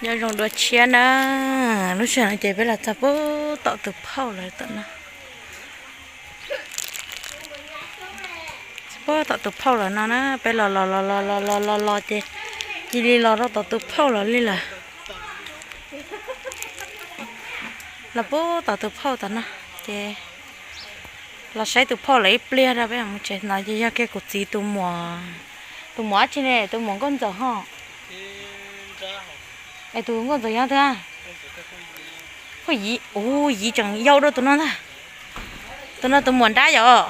Nyob zoo dua tshiab na, lub sij hawm no ces peb los txog puag tom tus phauj lawm tom no. Puag tom tus phauj lawm no na, peb los los los los los los los los ces cia li los rau tom tus phauj lawm li lawm. Los puag tom tus phauj tom no ces los saib tus phauj lawm ib pliag rau peb mus tsev no ces yog kiag kuv txiv tus muam, tus muam dab tsi ne, tus muam nkauj ntxawm ho. Es tus nkauj ntxawm yog twg? Phooj ywg, ub, yig tseem yau dua tus no ntag. Tus no tus muam nrab yom.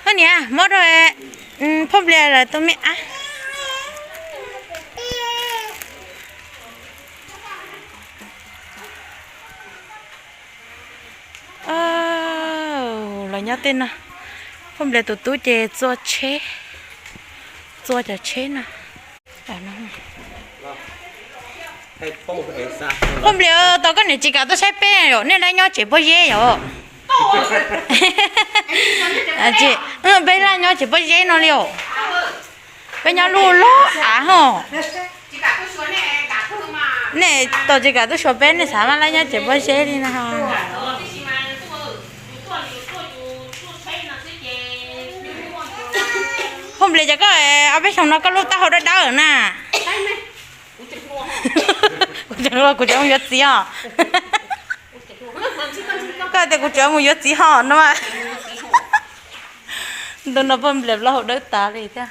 Hos niam, muab rau Phauj Nplias lawv tus me ab. Los nyob tej no, Phauj Nplias tus tub ces txua tsheb, txua cov tsheb no. Phauj Nplias, tau koj niam tsis kam tuaj saib peb yom, nej laj nyob tsev pob zeb yom. Peb laj nyob tsev pob zeb no li os. Peb nyob lub loj av ho. Nej tau tsis kam tuaj xyuas peb, nej xav mas laj nyob tsev pob zeb li no. Phauj Nplias, cas koj ob peb xyoo no koj lub taub hau dawb dawb na? Kuv tseem, kuv tseem mus yuav txiv os. Koj tias kuv tseem mus yuav txiv ho no mas. Ntu no Phauj Nplias plaub hau dawb tas li thiab.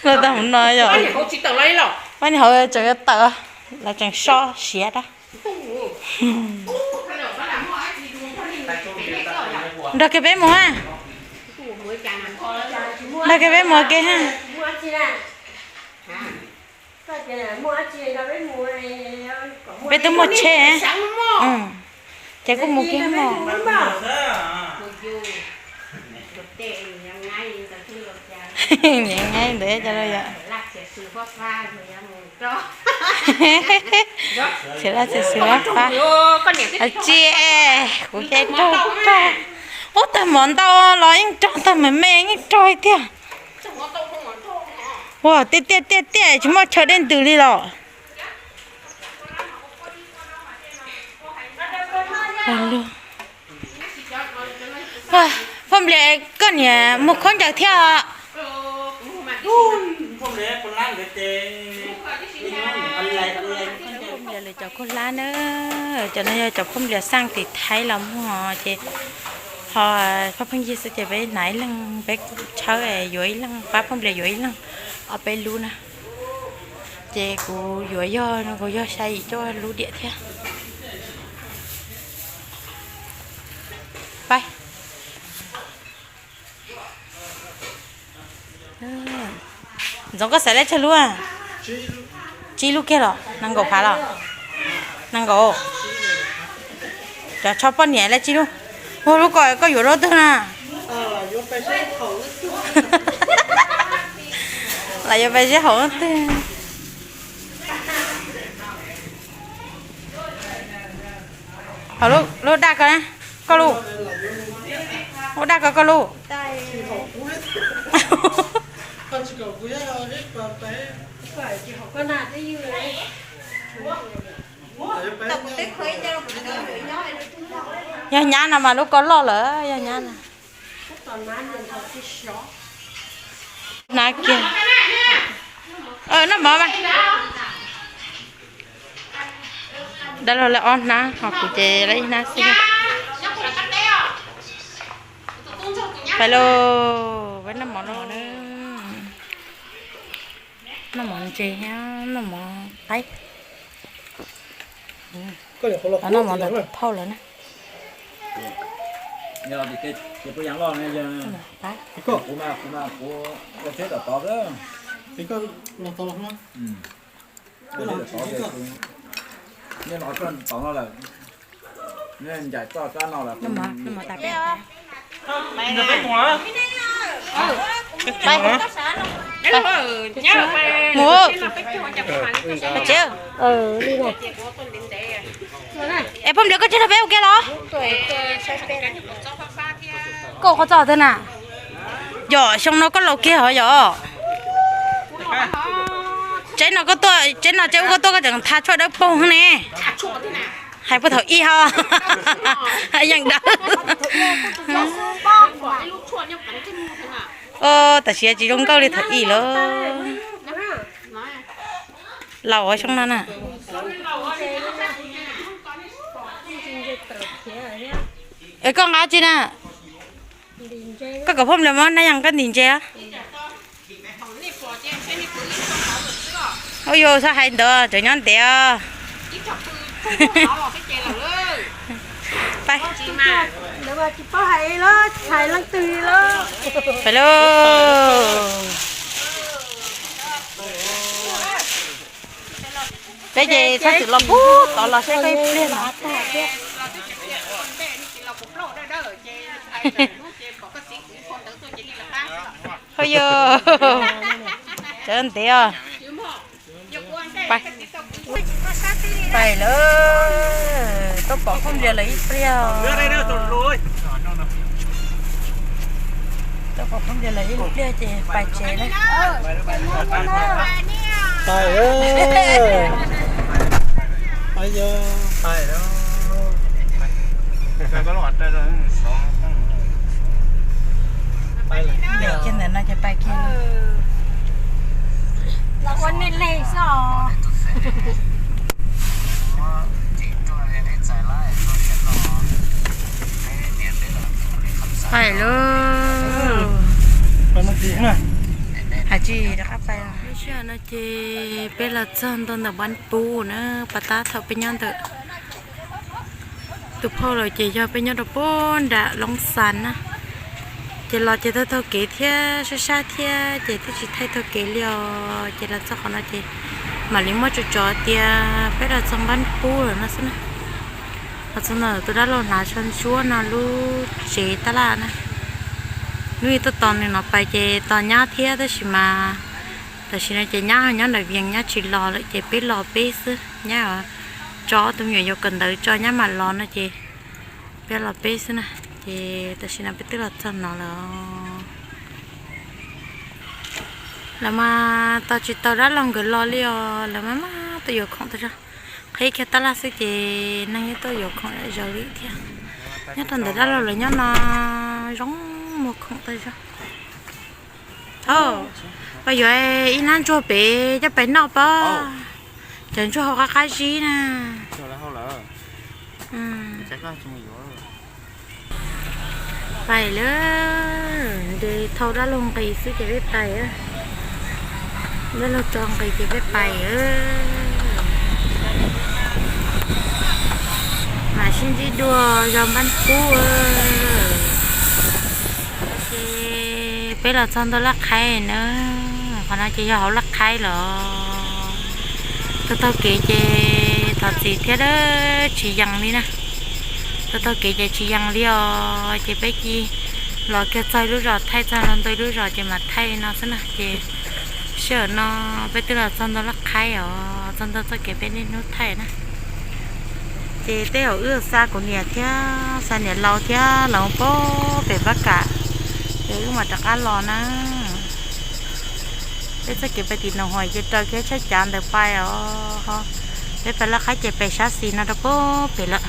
Luaj tag mus no yom. Pab niag hauv tseem yuav tawm, lawv tseem so siav dab. Nrog kiag peb mus ha. Nrog kiag peb mus kiag ha. Peb twb muaj tsheb. Ces kuj mus kiag mog. Niam nyaib ntawd cas los yom. Tsis laj tsis xwm laj fab. Tsis, kuv ces raug raug. Ub, tag mov ntau los yeej raug, tag mov me yeej raug tiag. Ua tiaj tiaj tiaj tiaj tsis muaj chaw dej ntws li los. Phauj Nplias, koj niam mus khaub ncaws thiab. Phauj Nplias lawv cov khaub hlab na, cov no yog cov Phauj Nplias xaj tim Thaib los muag ces ho pab phooj ywg xwb ces peb hnav ib leeg, peb tshawb yuav ib leeg, pab Phauj Nplias yuav ib leeg, ob peb lub na. Ces kuv yuav yog, kuv yog xya yim cuaj lub diam thiab. Pab Ntxoov, koj xaiv lab tsawg lub? Tsib lub kiag los? Nees nkaum phav los? Nees nkaum. Cov tsho poj niam lab tsib lub. Ua lub ko koj yuav rau twg na? Los yuav pais seb haum twg. Haum lub daj ko na, koj lub, lub daj ko koj lub. Yog nyab no mas lub ko loj lawm, yog nyab no. Hnab kiag. Noj mov mas. Dab laug lawv ob hnab, ho kuv ces lawv ib hnab xwb. Pais lauj, peb noj mov lauj. Noj mov ntses thiab noj mov qaib. Noj mov ntawm tus phauj lawm na. Noj mov tas. Mus. Es Phauj Nplias, koj tsis nrog peb ua ke los? Koj ua qhov txoj twg na? Yog xyoo no koj laus kiag hov yog? Tsev no koj tuaj, tsev no tsev ub koj tuaj koj tseem tha tshuaj dawb paug ne. Hais puag thaum ib ho yeej dawb. Tam sim tsis zoo nkauj li thaum ib lawm. Laus xyoo no na. Koj nqa tsi na? Koj kom phauj nplias muab nab yees koj ntim ntses. Ua yus xav hais ntawd tseem nyob ntev. Pais lauj. Peb ces txhob txwm los puag tod los saib qhib pliag no. Hauj yog, cov ntev os. Pais lawm, tuaj pom phooj ywg lawv ib pliag. Tuaj pom phooj ywg lawv ib pliag ces pais tsev na. Pais, pais. Kiag ntawm no ces pais kiag. Pais lauj. Hais tsis rov qab pais. Lub sij hawm no ces peb los txog ntua ntawm Npab Pub na, pas tab thaum peb nyob ntawm tus phauj lawm ces yog peb nyob rau puag nram Loob Xas na. Ces los ces taug taug kev thiab sab sab thiab ces twb tsis thaij taug kev li os. Ces los txog qhov no ces mam li muab tso tsov tias peb los txog Npab Pub lawm no xwb na. Los txog ntawm tus dab laug hnav tsho ntsuab no lub tsev tab laj na. Hnub ib tuaj tos nws no pais ces tos nyab thiab tab sis mas tam sim no ces nyab ho nyob ntawm Vias, nyab tsis los lawm ces peb los peb xwb. Nyab tso tus me nyuam yaus kawm ntawv tso nyab mam los no ces peb los peb xwb na. Ces tam sim no peb twb los txog no lawm. Lawv mas tos tsis tau dab laug nkawd los li os, lawv mas mas tuaj yuav khoom tag zog. Qhib kiag tab laj xwb ces neeg yeej tuaj yuav khoom zom zaws li thiab. Nyob rau ntawm dab laug lawv nyob no zoo muag khoom tag zog. Thaum pais yuav ib hnab ntsuag pem coj pais noj pab, cov ntsuag hau qab qab zib na. Pais lawm, nce thau dab laug nqis xwb ces peb pais. Dab laug tso nqis ces peb pais. Mam sib ntsib dua zos Npab Pub. Ces peb los txog ntua Laj Qhaib na, qhov no ces yog hauv Laj Qhaib lawm. Taug taug kev ces thov txim thiab tsis yees li na. Taug taug kev ces tsis yees li os, ces peb cia los kiag txog lub zos, thaij txog los ntawm lub zos ces mam thaij li no xwb na. Ces sij hawm no peb twb los txog ntua Laj Qhaib os, txog ntua txoj kev peb niaj hnub thaij na. Ces tej zaum wb xa kuv niam thiab xa niam laus thiab los pab pem Npab Kam, ces wb mam rov qab los na. Peb txoj kev pais tim Noos Hais ces raws kiag tshaj cav ntawd pais os. Peb pais Laj Qhaib ces pem sab xis no rau pem lawm.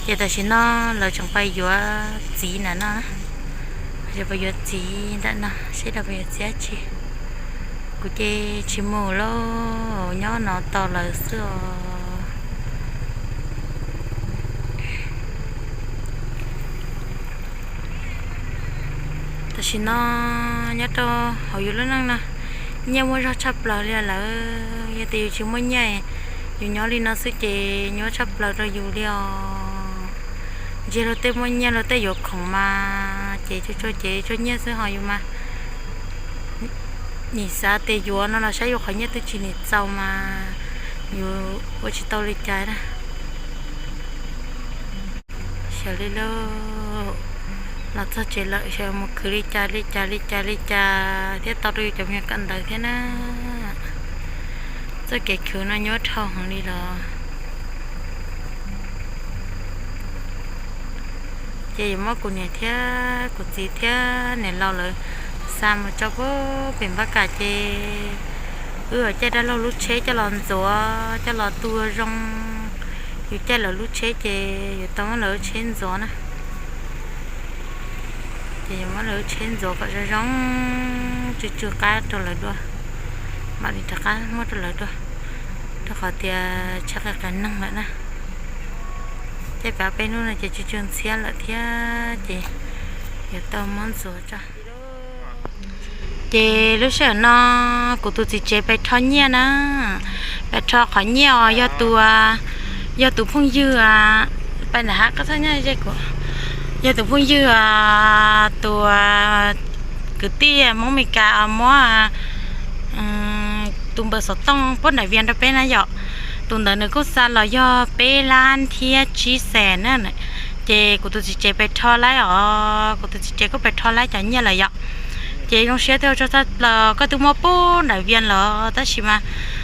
Ces tam sim no lawv tseem pais yuav txiv ntawm no, pais yuav txiv ntawm no seb lawv pais yuav txiv dab tsi. Kuv ces tsis mus lauj, nyob no tos lawv xwb os. Tam sim no nyob rau hauv yus lub neej no, nyiaj muaj zog tshaj plaws li lawm. Yog tias yus tsis muaj nyiaj, yus nyob li no xwb ces nyuaj tshaj plaws rau yus li os. Ntsia luag tej muaj nyiaj luag tej yuav khoom mas ces tsuas tsuas ces tsuas nyiaj xwb, ho yus mas nim xav tias yuav no los saib yus qhov nyiaj twb tsis nim txaus mas yus ua tsis tau li cas na. Xyov li lauj, los txog tsev lawm xyov mus khwv li cas li cas li cas li cas thiab tau rau yus cov me nyuam kawm ntawv thiab na. Txoj kev khwv no nyuaj dhau heev li los. Ces yuav muab kuv niam thiab kuv txiv thiab niam laus lawv Xa mus tso pem Npab Kam ces wb caij dab laug lub tsheb coj los ntxuav, coj los tu zoo. Yus caij lawv lub tsheb ces yuav tau muab lawv lub tsheb ntxuav na. Ces yuav muab lawv lub tsheb ntxuav kom zoo zoo, tsw tsw qab rau lawv dua, mam li rov qab muab rau lawv dua, rau qhov tias tsheb qias qias neeg lawm na. Caij pem peb hnub no ces tsw tsw ntxhiab lawm thiab ces yuav tau muab ntxuav tso. Ces lub sij hawm no kuv tus txiv tsev pais rho nyiaj na, pais rho qhov nyiaj os, yog tus, yog tus phooj ywg, pais nram hav qab txhab nyob ze kuv, yog tus phooj ywg, tus kwv tij Hmoob Mes Kas muab tus npawb xov tooj pob nram Vias rau peb na yom. Tus ntawd nws kuj xa los yog peb lab thiab tsib xees na. Ces kuv tus txiv tsev pais rho laib os, kuv tus txiv tsev kuj pais rho laib cov nyiaj lawm yom. Ces zoo siab thiab ua tsaug tshaj plaws, koj twb muab pob nram Vias lawm tab sis mas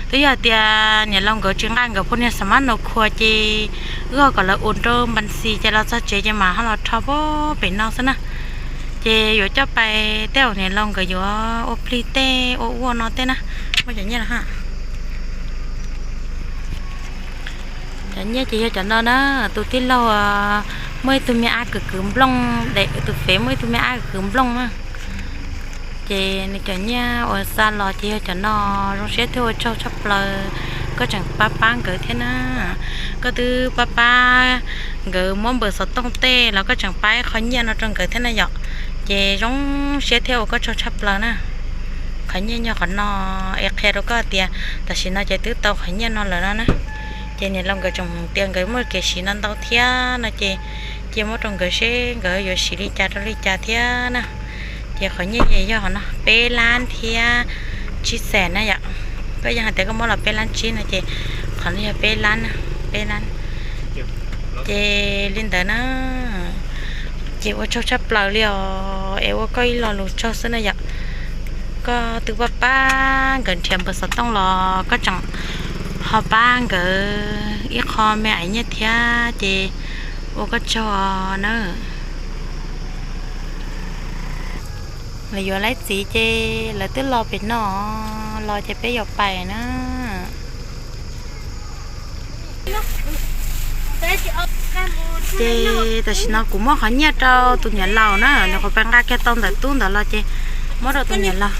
twb yog tias niam laus nkawd tsis nqa nkawd phu niag xa mab nau khua ces wb ho kom lawv ua rau npas xis ces los txog tsev ces mas ho los rho pob pem no xwb na. Ces yuav coj pais tej zaum niam laus nkawd yuav ua plig tej ua ua no tej na. Muaj cov nyiaj los ha. Cov nyiaj ces yog cov no na, tus tij laug muaj ib tug me ab kwv kwv nplooj, tus fev muaj ib tug me ab kwv kwv nplooj na. Ces nws cov nyiaj uas xa los ces yog cov no, zoo siab thiab ua tsaug tshaj plaws, koj tseem pab pab nkawd thiab na. Koj twb pab pab nkawd muab npawb xov tooj tej los koj tseem pab ib qho nyiaj no rau nkawd thiab na yom. Ces zoo siab thiab ua koj tsaug tshaj plaws na. Qhov nyiaj yog qhov no, es qhia rau koj tias tam sim no ces twb tau qhov nyiaj no lawm no na. Ces niam laus nkawd tseem tias nkawd muaj kev siv no ntau thiab no ces cia muab rau nkawd seb nkawd yuav siv li cas rau li cas thiab na. Ces qhov nyiaj yog qhov no peb lab thiab tsib xees na yom. Koj yeej hais tias koj muab los peb lab tsib no ces qhov no yog peb lab, peb lab. Ces li ntawd na, ces ua tsaug tshaj plaws li os, es ua koj ib lo lus tsaug xwb na yom. Koj twb pab pab nkawd nrhiav npawb xov tooj los koj tseem ho pab nkawd ib qho me aiv nyiaj thiab ces ua koj tsaug na. Lawv yuav laib txiv ces lawv twb los pem no, los ces peb yuav pais na. Ces tam sim no kuv muab qhov nyiaj rau tus niam laus na, nws qhuav pais nqa kiag tau ntawm tub ntawd los ces muab rau tus niam laus.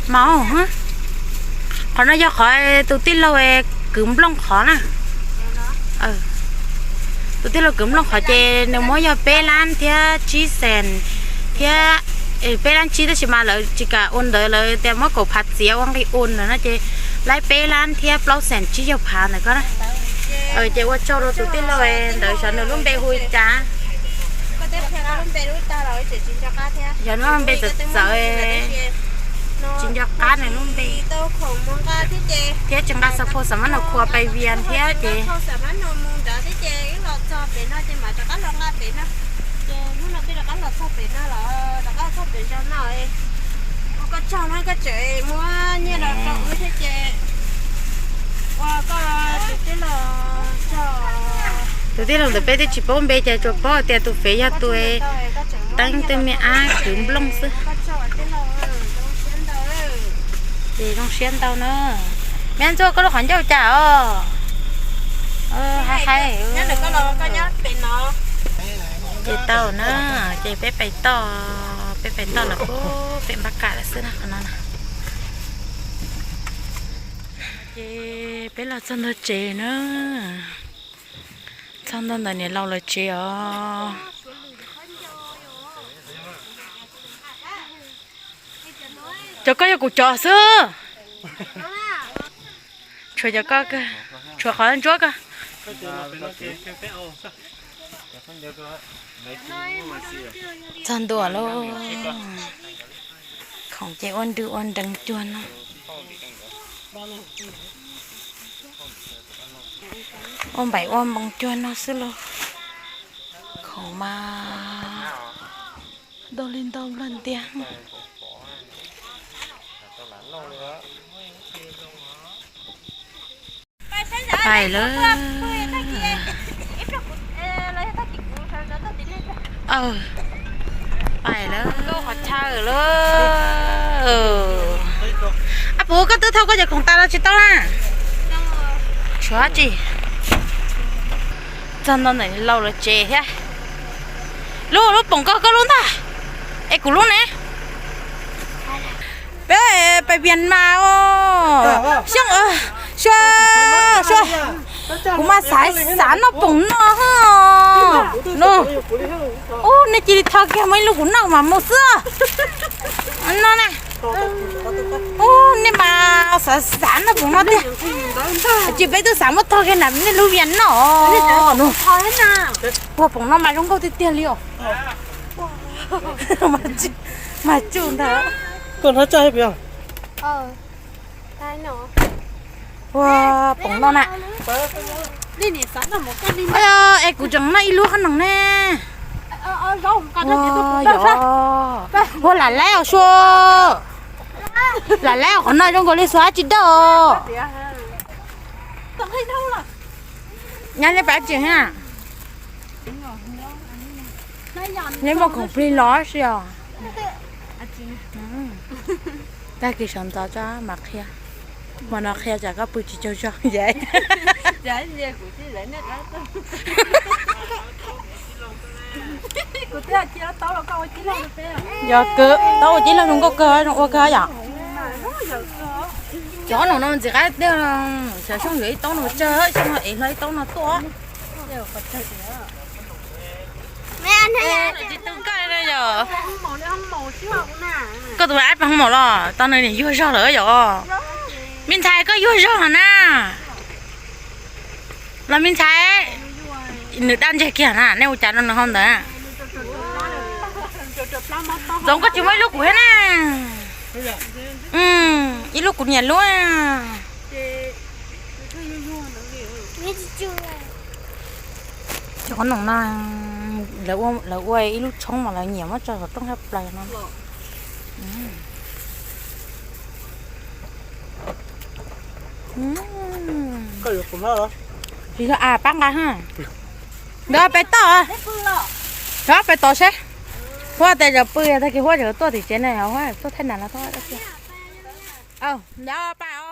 Maum, qhov no yog qhov tus tij laug kwv nplooj qhov na. Tus tij laug kwv nplooj qhov ces nws muab yog peb lab thiab tsib xees thiab, peb lab tsib tab sis mas lawv tsis kam ua ntawd, lawv tias muab kaum phav txiav ua nqi ua ntawd no ces laib peb lab thiab plaub xees tsib caug phav ntawd ko na. Ces ua tsaug rau tus tij laug ntawd, xyov nws lub npe hu li cas. Xyov nws lub npe txawv txawv, tsis nco qab nws lub npe. Thiab tsis nqa xov phom xam mab nus khua pais Vias thiab ces tus tij laug ntawd peb twb tsis paub npe ces tsuas paub tias tus fev yog tus teeb twg me ab kwv nplooj xwb. Ces zoo siab ntau na. Me Ntxuaj, koj lub qhov ncauj cas os? Hais hais. Ces tau na, ces peb pais toj, peb pais toj los pem Npab Kam lawm xwb na qhov no na. Ces peb los txog ntawm tsev na, txog ntawm niam laus lawv tsev os. Cov koj yog kuv cov xwb. Tshuav cov koj, tshuav qhov ntsuab koj. Txog ntua lauj. Khoom ces ua nrws ua nrees cuag no. Ua npaim ua npoos cuag no xwb lauj. Khoom mas ntau li ntau nplog ntiag. Pais lawm. Pais lawm. Lawm. Ab, puas koj twb thauj koj cov khoom tas los tsis tau na? Tshuav tsi. Txog nto ntawm laus lawv tsev thiab. Lub, lub poom koj, koj lub ntag. Es kuv lub ne? Peb pais Vias Mas os. Xyoo, xyoo, xyoo, kuv mas xav, xav noj poom no. No. Ub, nej cia li tho kiag, muaj ib lub kuv noj mas mus xwb. No na. Ub, nej mas xav, xav noj poom no tiag. Tsis, peb twb xav muab tho kiag na, nej lub Vias noj. No. Ua poom no mas zoo nkauj tiag tiag li os. Mas tsuj ntag. Koj hnab tsaj pem. Ua poom no na. Es kuv tseem noj ib lub qhob noom ne. Ua, yog. Ua, lam laib os Sua. Lam laib os, qhov no zoo nkaus li Sua tsis dawb os. Nyab, nej pab tseem na. Nej muaj khoom plig los si os. Tag kis sawv ntxov tso mam qhia. Hmo no qhia tsam koj pw tsis tsaug zog. Yog kawg, taub ua cib leeg zoo nkauj kawg, zoo ua kawg yom. Cov no no ntxim qab tiag, xyov xyoo yuav ib taub no tsawg, xyoo no es hlo ib taub no tuaj. Koj tus ab pag hoo maum los tau nws niam yuag zog lawm yom. Me ntxhais, koj yuag zog na. Los me ntxhais, nws dab ntseg kiag na, nej ua cas rau nws hau ntawd? Ntxoov, koj tsis muaj ib lub kuv thiab na. Ib lub kuv niam lub. Cov qhob noom no, lawv ua ib lub tshoob mas lawv nyiam muab tso saum rooj haj plaws no. Tsis yog, pab nqa. Ntawd pem toj, pem tod seb. Huab tes cov pw, tag kis Huab tseem tuaj tim tsev ne, Huab tuaj thaij nas los tuaj. Ntawd pab.